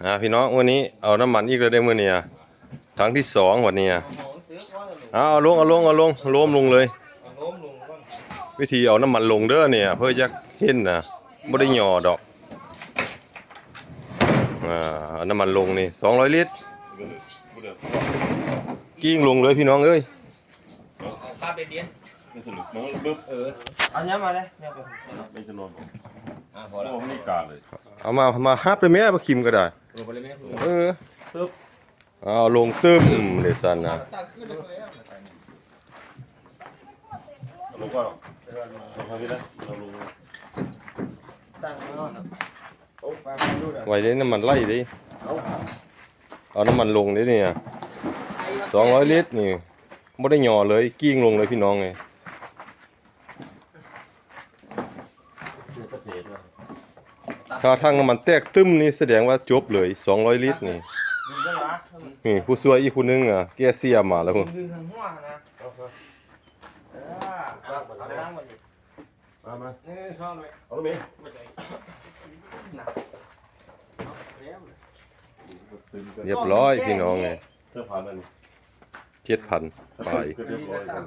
ອ່າ ພີ່ນ້ອງ ມື້ນີ້ເອົານ້ຳມັນອີກແລ້ວເດ້ມື້ນີ້ ຖັງທີສອງວັນນີ້ ອ່າ ເອົາລົງ ເອົາລົງ ເອົາລົງ ໂລມລົງເລີຍ ວິທີເອົານ້ຳມັນລົງເດີນີ້ ເພື່ອຢາກເຫັນນະ ບໍ່ໄດ້ຫຍໍ້ດອກ ອ່າ ເອົານ້ຳມັນລົງນີ້ ສອງຮ້ອຍລິດ ກິ້ງລົງເລີຍພີ່ນ້ອງເອີຍ. ເອົາຍາມມາເດ້ ຍາມໄປ ເອົາມາ ມາຮັບໄດ້ແມ້ ບໍ່ຄິມກໍໄດ້ ເອີ ເອົາລົງຕຶ້ມເດຊັ້ນນະ ໄວເດ້ ນ້ຳມັນໄຫຼເດ້ ເອົານ້ຳມັນລົງເດ້ນີ້ ສອງຮ້ອຍລິດນີ້ ບໍ່ໄດ້ຫຍໍ້ເລີຍ ກິ້ງລົງເລີຍພີ່ນ້ອງເອີຍ. ຖ້າຖັງນ້ຳມັນແຕກຕຶ້ມນີ້ ສະແດງວ່າຈົບເລີຍ ສອງຮ້ອຍລິດນີ້ ນີ້ຜູ້ຊ່ວຍອີກຜູ້ໜຶ່ງ ອ່າ ແກ້ເສຍມາແລ້ວພຸ້ນ ມາ ມາ ໜຶ່ງ ສອງ ເອົາລົງເມ ຮຽບຮ້ອຍພີ່ນ້ອງເອີຍ ເຈັດພັນປາຍ ຮຽບຮ້ອຍ